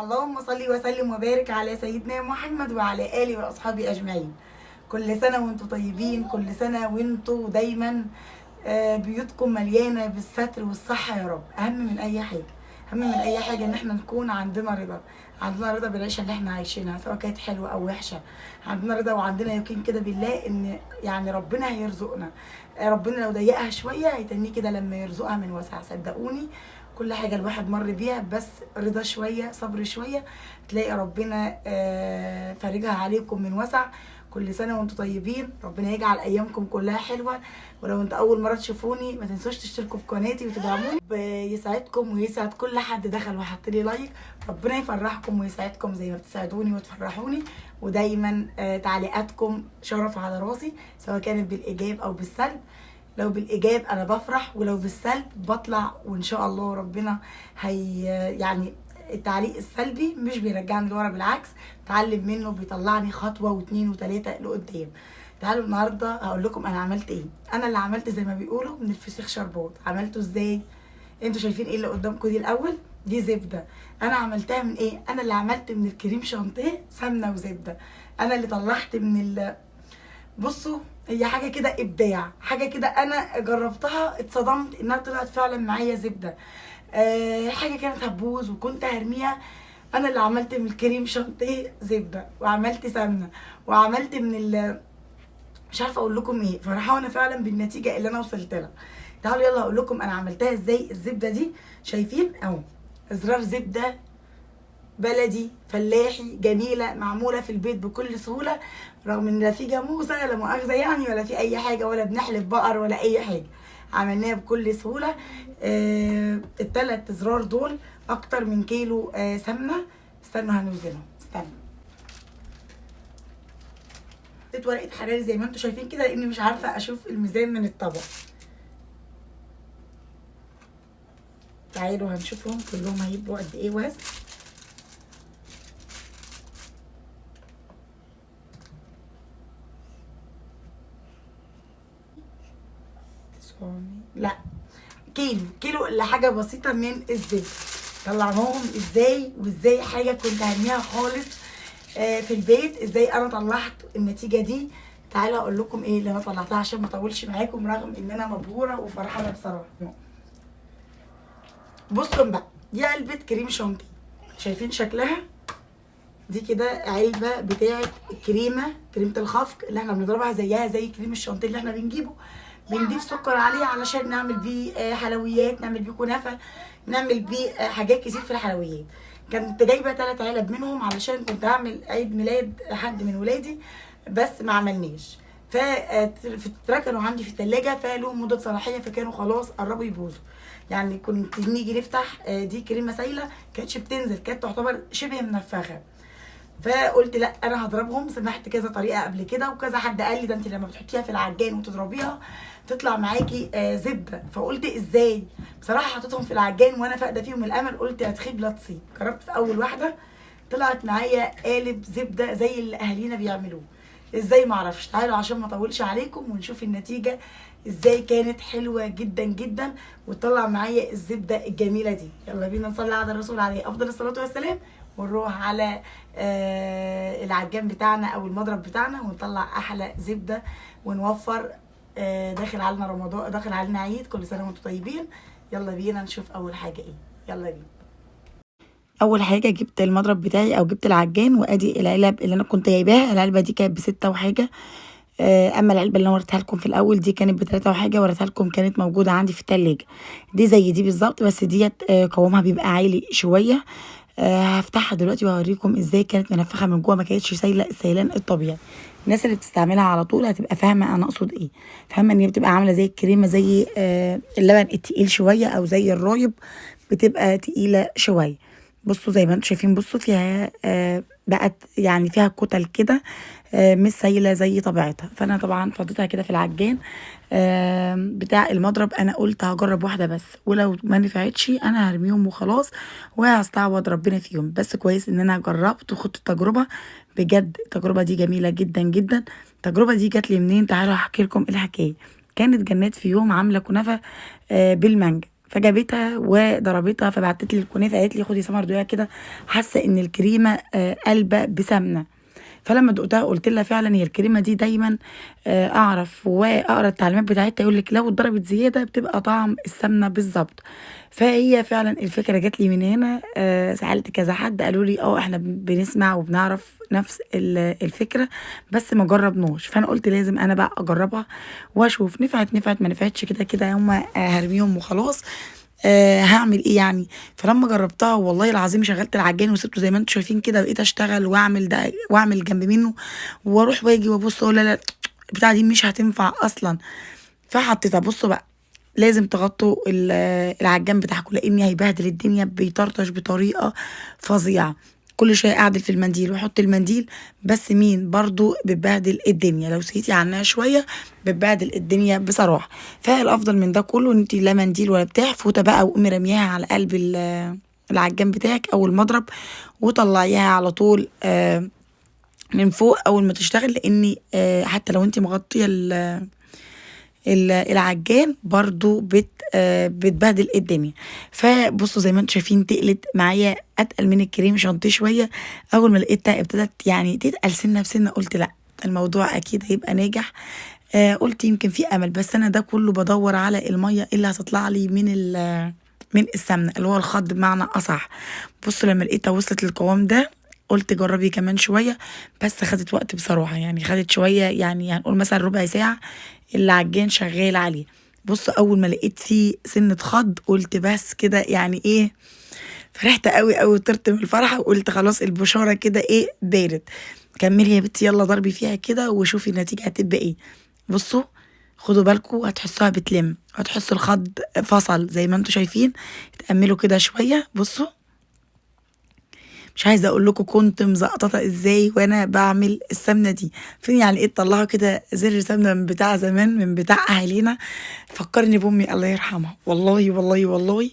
اللهم صل وسلم وبارك على سيدنا محمد وعلى آله وأصحابه أجمعين. كل سنة وانتم طيبين، كل سنة وانتم دايما بيوتكم مليانة بالستر والصحة يا رب. أهم من أي حاجة، أهم من أي حاجة إن احنا نكون عندنا رضا، عندنا رضا بالعيشة اللي احنا عايشينها سواء كانت حلوة أو وحشة، عندنا رضا وعندنا يقين كده بالله إن يعني ربنا هيرزقنا. ربنا لو ضيقها شوية هيتنيه كده لما يرزقها من وسع. صدقوني كل حاجة الواحد مر بيها بس رضا شوية، صبر شوية، تلاقي ربنا فارجها عليكم من وسع. كل سنة وانتم طيبين، ربنا يجعل أيامكم كلها حلوة. ولو انت أول مرة تشوفوني ما تنسوش تشتركوا في قناتي وتدعموني، يسعدكم ويسعد كل حد دخل وحط لي like. ربنا يفرحكم ويسعدكم زي ما بتساعدوني وتفرحوني، ودايما تعليقاتكم شرف على راسي سواء كانت بالإيجاب أو بالسلب. لو بالإيجاب أنا بفرح، ولو بالسلب بطلع، وإن شاء الله ربنا هي يعني التعليق السلبي مش بيرجعني لورا، بالعكس بتعلم منه، بيطلعني خطوة واتنين وتلاتة لقدام. تعالوا النهاردة هقول لكم أنا عملت إيه. أنا اللي عملت زي ما بيقولوا من الفسيخ شربات. عملته إزاي؟ انتوا شايفين إيه اللي قدامكم دي؟ الأول دي زبدة، أنا عملتها من إيه؟ أنا اللي عملت من الكريم شانتيه سمنة وزبدة. أنا اللي طلعت من بصوا هي حاجة كده إبداع، حاجة كده أنا جربتها اتصدمت إنها طلعت فعلا معايا زبدة. حاجة كانت هتبوظ وكنت هرميها، أنا اللي عملت من الكريم شانتيه زبدة، وعملت سمنة، وعملت من مش عارفة أقول لكم إيه. فرحانة فعلا بالنتيجة اللي أنا وصلت لها. تعالوا يلا أقول لكم أنا عملتها إزاي الزبدة دي. شايفين أهو أزرار زبدة بلدي فلاحي جميلة معمولة في البيت بكل سهولة، رغم ان لا في جاموسه لا مؤاخذة يعني، ولا في اي حاجة، ولا بنحلب بقر ولا اي حاجة، عملناها بكل سهولة. الثلاث ازرار دول اكتر من كيلو سمنه. استنوا هنوزنهم، استنوا. حطيت ورقة حراري زي ما انتم شايفين كده لاني مش عارفه اشوف الميزان من الطبق. تعالوا هنشوفهم كلهم هيبقوا قد ايه وزن. لا كيلو، كيلو الا حاجة بسيطة من الزبدة. طلعناهم ازاي، وازاي حاجة كنت هرميها خالص في البيت، ازاي انا طلعت النتيجة دي. تعالوا اقول لكم ايه اللي انا طلعتها عشان ما اطولش معاكم، رغم ان انا مبهوره وفرحانه بصراحة. بصوا بقى، دي علبة كريم شانتيه، شايفين شكلها؟ دي كده علبة بتاعه كريمة، كريمة الخفق اللي احنا بنضربها زيها زي كريم الشانتيه اللي احنا بنجيبه، بنضيف سكر عليه علشان نعمل بيه حلويات، نعمل بيه كنافه، نعمل بيه حاجات كتير في الحلويات. كنت جايبه 3 علب منهم علشان كنت هعمل عيد ميلاد حد من ولادي، بس ما عملناش، فاتركنوا عندي في التلاجة، فلهم مده صلاحية، فكانوا خلاص قربوا يبوظوا. يعني كنت نيجي نفتح دي كريمة سايله كانتش بتنزل، كانت تعتبر شبه منفخه. فقلت لا انا هضربهم. سمعت كذا طريقه قبل كده وكذا حد قال لي ده انت لما بتحطيها في العجان وتضربيها تطلع معاكي زبدة. فقلت ازاي؟ بصراحة حطيتهم في العجان وانا فاقده فيهم الامل، قلت هتخيب لا تصيب. جربت في اول واحدة طلعت معايا قالب زبدة زي اللي اهالينا بيعملوه. ازاي معرفش. تعالوا عشان ما اطولش عليكم ونشوف النتيجة ازاي كانت حلوة جدا جدا وتطلع معايا الزبدة الجميلة دي. يلا بينا نصلي على الرسول عليه افضل الصلاة والسلام، ونروح على العجان بتاعنا او المضرب بتاعنا ونطلع احلى زبدة ونوفر. داخل علينا رمضان، داخل علينا عيد، كل سنة وانتم طيبين. يلا بينا نشوف اول حاجة ايه. يلا بينا. اول حاجة جبت المضرب بتاعي او جبت العجان، وادي العلب اللي انا كنت جايباها. العلبة دي كانت ب6 وحاجه، اما العلبة اللي انا وريتها لكم في الاول دي كانت ب3 وحاجه، وريتها لكم كانت موجودة عندي في التلاجة. دي زي دي بالظبط، بس ديت قوامها بيبقى عالي شوية. هفتحها دلوقتي وهوريكم ازاي كانت منفخه من جوه، ما كانتش سايله السيلان الطبيعي. الناس اللي بتستعملها على طول هتبقى فاهمه انا اقصد ايه، فاهمه ان هي بتبقى عامله زي الكريمة، زي اللبن التقيل شوية او زي الرايب، بتبقى تقيلة شوية. بصوا زي ما انتم شايفين، بصوا فيها بقت يعني فيها كتل كده، مش سايله زي طبيعتها. فانا طبعا فضيتها كده في العجان بتاع المضرب. انا قلت هجرب واحدة بس، ولو ما نفعتش انا هرميهم وخلاص وهستعوض ربنا فيهم. بس كويس ان انا جربت وخدت التجربة، بجد التجربة دي جميلة جدا جدا. التجربة دي جات لي منين؟ تعالوا احكي لكم الحكاية. كانت جنات في يوم عامله كنافه بالمانجا، فجابتها وضربتها، فبعتت لي الكنافه قالت لي خدي سمر دوقيها كده، حاسه ان الكريمة قلبه بسمنه. فلما دقتها قلت لها فعلا هي الكريمة دي دايما اعرف واقرا التعليمات بتاعتها، يقول لك لو اتضربت زيادة بتبقى طعم السمنة بالظبط. فهي فعلا الفكرة جات لي من هنا. سالت كذا حد قالوا لي احنا بنسمع وبنعرف نفس الفكرة بس ما جربناش. فانا قلت لازم انا بقى اجربها واشوف، نفعت نفعت، ما نفعتش كده كده هم هرميهم وخلاص، هعمل ايه يعني. فلما جربتها والله العظيم شغلت العجان وسبته زي ما انتم شايفين كده، بقيت اشتغل واعمل ده واعمل جنب منه واروح واجي وابص اقول لا لا البتاعه دي مش هتنفع اصلا. فحطيتها. بصوا بقى لازم تغطوا العجان بتاعكم لان هيبهدل الدنيا، بيطرطش بطريقة فظيعة. كل شوية اعدل في المنديل واحط المنديل، بس مين برضو بتبهدل الدنيا لو سهيتي عنها شوية بتبهدل الدنيا بصراحة. فالافضل من ده كله ان انت لا منديل ولا بتاع، فوطه بقى وقومي رميها على قلب العجان بتاعك او المضرب وطلعيها على طول من فوق اول ما تشتغل، لان حتى لو انت مغطيه العجان برضو بتبهدل الدنيا. فبصوا زي ما انتم شايفين تقلت معايا اتقل من الكريم شانتيه شوية. اول ما لقيتها ابتدت يعني تتقل سنة بسنة قلت لا الموضوع اكيد هيبقى ناجح. قلت يمكن في امل، بس انا ده كله بدور على المية اللي هتطلع لي من السمنة اللي هو الخض بمعنى اصح. بصوا لما لقيتها وصلت للقوام ده قلت جربي كمان شوية، بس خدت وقت بصراحة، يعني خدت شوية، يعني هنقول مثلا ربع ساعة العجان شغال عليه. بصوا اول ما لقيت فيه سنة خض قلت بس كده، يعني ايه، فرحت قوي قوي وطرت من الفرحة وقلت خلاص البشارة كده ايه بارد، كملي يا بنتي يلا ضربي فيها كده وشوفي النتيجة هتبقى ايه. بصوا خدوا بالكم هتحسوها بتلم، هتحسوا الخض فصل زي ما انتوا شايفين. اتأملوا كده شوية. بصوا مش عايزه اقول لكم كنت مزقططه ازاي وانا بعمل السمنة دي. فين يعني ايه تطلعوا كده زر سمنه من بتاع زمان من بتاع اهالينا، فكرني بامي الله يرحمها، والله والله والله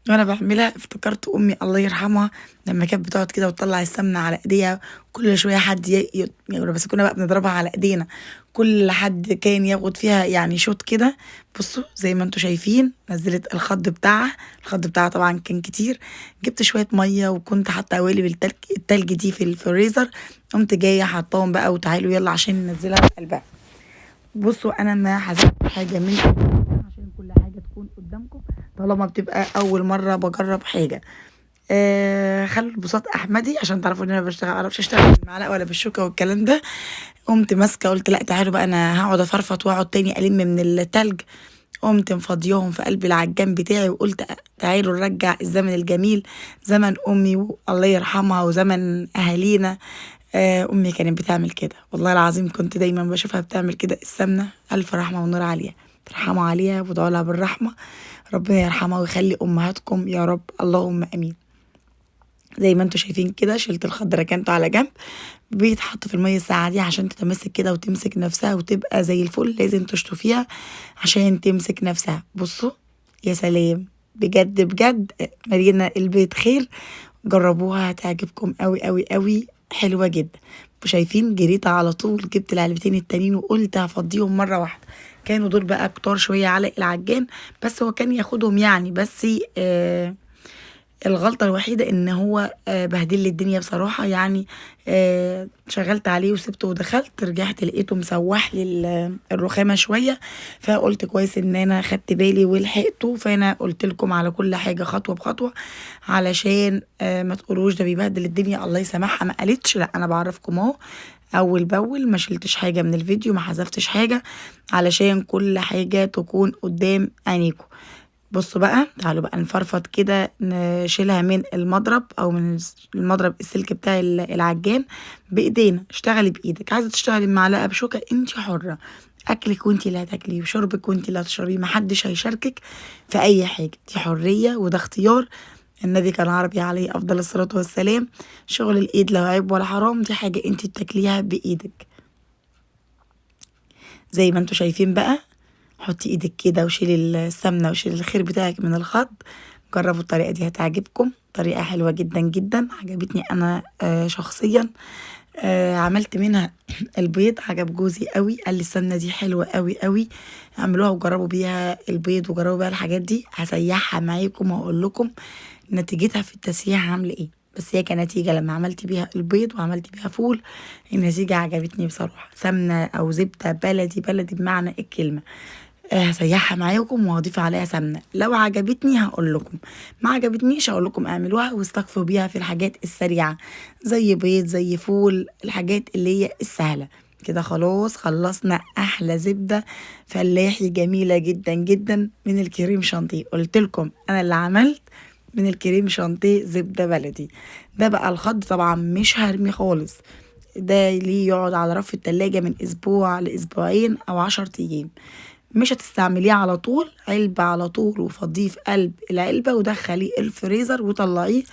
وانا بعملها افتكرت امي الله يرحمها لما كانت بتقعد كده وتطلع السمنة على ايديها كل شوية، حد يعني بس كنا بقى بنضربها على ايدينا، كل حد كان ياخد فيها يعني شوط كده. بصوا زي ما انتوا شايفين نزلت الخض بتاعها، الخض بتاعها طبعا كان كتير. جبت شوية مية وكنت حاطه قوالب التلج دي في الفريزر، قمت جاية حطاهم بقى وتعالوا يلا عشان ننزلها في قلبها. بصوا انا ما حذفت حاجة من عشان كل حاجة تكون قدامكم طالما بتبقى اول مرة بجرب حاجة. خلوا البساط احمدي عشان تعرفوا ان انا بشتغل، اعرفش اشتغل بالمعلقه ولا بالشوكة والكلام ده. قمت ماسكه قلت لا تعالوا بقى انا هقعد افرفط واقعد تاني الم من التلج. قمت مفضياهم في قلب العجان بتاعي وقلت تعالوا نرجع الزمن الجميل، زمن امي الله يرحمها وزمن اهالينا. امي كانت بتعمل كده والله العظيم، كنت دايما بشوفها بتعمل كده السمنة. الف رحمه ونور عليها، ترحموا عليها وادعوا لها بالرحمة، ربنا يرحمها ويخلي امهاتكم يا رب، اللهم امين. زي ما انتوا شايفين كده شلت الخضرة ركنته على جنب، بيتحط في المية الساقعه دي عشان تتمسك كده وتمسك نفسها وتبقى زي الفل، لازم تشطفيها عشان تمسك نفسها. بصوا يا سلام بجد بجد ملينا البيت خير، جربوها هتعجبكم قوي قوي قوي، حلوة جدا. شايفين جريت على طول جبت العلبتين التانيين وقلت هفضيهم مرة واحدة، كانوا دول بقى كتار شوية على العجان بس هو كان ياخدهم يعني، بس الغلطة الوحيدة ان هو بهدل لي الدنيا بصراحة يعني. شغلت عليه وسبته ودخلت، رجعت لقيته مسوح لي الرخامه شوية، فقلت كويس ان انا خدت بالي ولحقته. فانا قلت لكم على كل حاجة خطوة بخطوة علشان ما تقولوش ده بيبهدل الدنيا، الله يسامحها ما قالتش، لا انا بعرفكم اهو اول باول، ما شلتش حاجة من الفيديو، ما حذفتش حاجة، علشان كل حاجة تكون قدام عينيكم. بصوا بقى تعالوا بقى نفرفط كده، نشيلها من المضرب او من المضرب السلك بتاع العجان بايدينا. اشتغلي بايدك، عايزه تشتغلي بمعلقه بشوكة انت حره، اكلك وانت اللي هتاكليه وشربك وانت اللي هتشربيه، محدش هيشاركك في اي حاجة، دي حرية وده اختيار. النبي كان عربي عليه افضل الصلاة والسلام، شغل الايد لا عيب ولا حرام، دي حاجة انت بتاكليها بايدك. زي ما انتوا شايفين بقى حطي ايدك كده وشيلي السمنة وشيلي الخير بتاعك من الخض. جربوا الطريقة دي هتعجبكم، طريقه حلوة جدا جدا، عجبتني انا شخصيا. عملت منها البيض، عجب جوزي قوي، قال لي السمنة دي حلوة قوي قوي، اعملوها وجربوا بيها البيض وجربوا بيها الحاجات دي. هسيحها معاكم واقول لكم نتيجتها في التسييح عامله ايه، بس هي كنتيجة لما عملت بيها البيض وعملت بيها فول النتيجة عجبتني بصراحة. سمنه او زبدة بلدي، بلدي بمعنى الكلمة. هسيحها معاكم وهضيف عليها سمنه، لو عجبتني هقول لكم، ما عجبتنيش هقول لكم اعملوها واستكفوا بيها في الحاجات السريعة زي بيض زي فول، الحاجات اللي هي السهلة كده. خلاص خلصنا احلى زبدة فلاحي جميلة جدا جدا من الكريم شانتيه. قلت لكم انا اللي عملت من الكريم شانتيه زبدة بلدي. ده بقى الخض طبعا مش هرمي خالص، ده ليه يقعد على رف التلاجة من اسبوع لاسبوعين او 10 ايام، مش هتستعمليه على طول، علبة على طول وفضيه في قلب العلبة ودخليه الفريزر وطلعيه،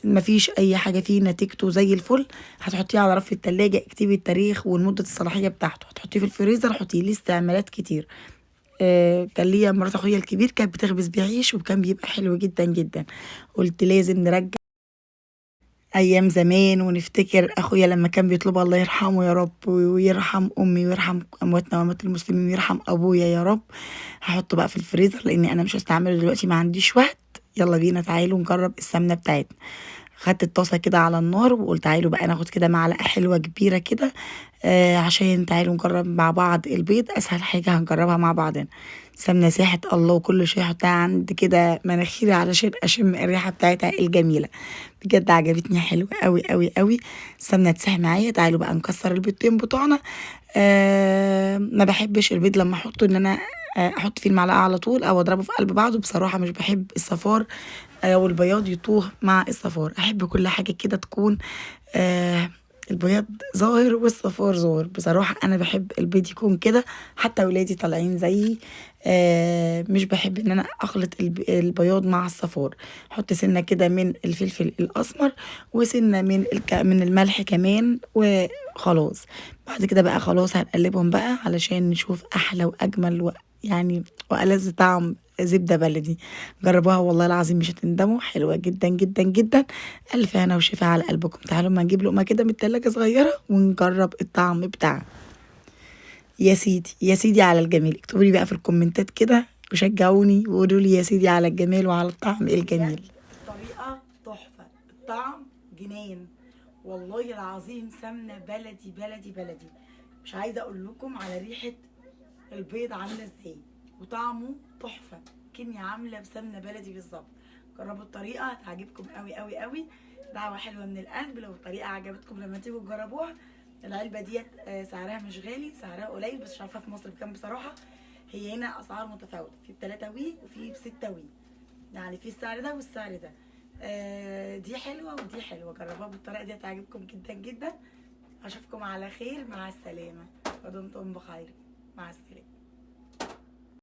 مفيش اي حاجة فيه، نتيجته زي الفل. هتحطيه على رف التلاجة، اكتبي التاريخ والمدة الصلاحية بتاعته، هتحطيه في الفريزر، حطيه ليه استعمالات كتير. كان ليا مرات اخويا الكبير كانت بتخبز بيه عيش وكان بيبقى حلو جدا جدا. قلت لازم نرجع ايام زمان ونفتكر اخويا لما كان بيطلبها، الله يرحمه يا رب، ويرحم امي ويرحم امواتنا واموات المسلمين ويرحم ابويا يا رب. هحطه بقى في الفريزر لان انا مش هستعمله دلوقتي، ما عنديش وقت. يلا بينا تعالوا نجرب السمنة بتاعتنا. خدت الطاسه كده على النار وقلت تعالوا بقى ناخد كده معلقه حلوة كبيرة كده، عشان تعالوا نجرب مع بعض البيض، اسهل حاجة هنجربها مع بعضنا. سمنه ساحت الله، وكل شوية احطها عند كده مناخيري علشان اشم الريحة بتاعتها الجميلة، بجد عجبتني حلوة قوي قوي قوي. السمنة تسيح معايا. تعالوا بقى نكسر البيضتين بتوعنا. ما بحبش البيض لما احطه ان انا احط فيه المعلقة على طول او اضربه في قلب بعضه، بصراحة مش بحب الصفار او البياض يطوه مع الصفار، احب كل حاجة كده تكون البياض ظاهر والصفار ظاهر. بصراحة انا بحب البيض يكون كده، حتى ولادي طالعين زيي، مش بحب ان انا اخلط البياض مع الصفار. احط سنة كده من الفلفل الاسمر وسنة من الملح كمان وخلاص. بعد كده بقى خلاص هنقلبهم بقى علشان نشوف احلى واجمل وألذ طعم زبدة بلدي. جربوها والله العظيم مش هتندموا، حلوة جدا جدا جدا. ألف هنا وشفا على قلبكم. تعالوا ما نجيب لقمة كده من التلاجة صغيرة ونجرب الطعم بتاعها. يا سيدي يا سيدي على الجميل. اكتبوا لي بقى في الكومنتات كده وشجعوني وقولوا لي يا سيدي على الجمال وعلى الطعم الجميل. الطريقة تحفة، الطعم جنان والله العظيم. سمنة بلدي بلدي بلدي، مش عايزة اقول لكم على ريحة البيض عاملة ازاي وطعمه تحفة، كني عاملة بسمنة بلدي بالظبط. جربوا الطريقة هتعجبكم قوي قوي قوي. دعوة حلوة من القلب لو الطريقة عجبتكم لما تيجوا تجربوها. العلبة ديت سعرها مش غالي، سعرها قليل، بس مش عارفة في مصر بكام بصراحة. هي هنا أسعار متفاوتة، في ب3 وي وفي ب6 وي، يعني في السعر ده والسعر ده. دي حلوة ودي حلوة، جربوها بالطريقة دي هتعجبكم جدا جدا. أشوفكم على خير، مع السلامة، ودمتم بخير، مع السلامة.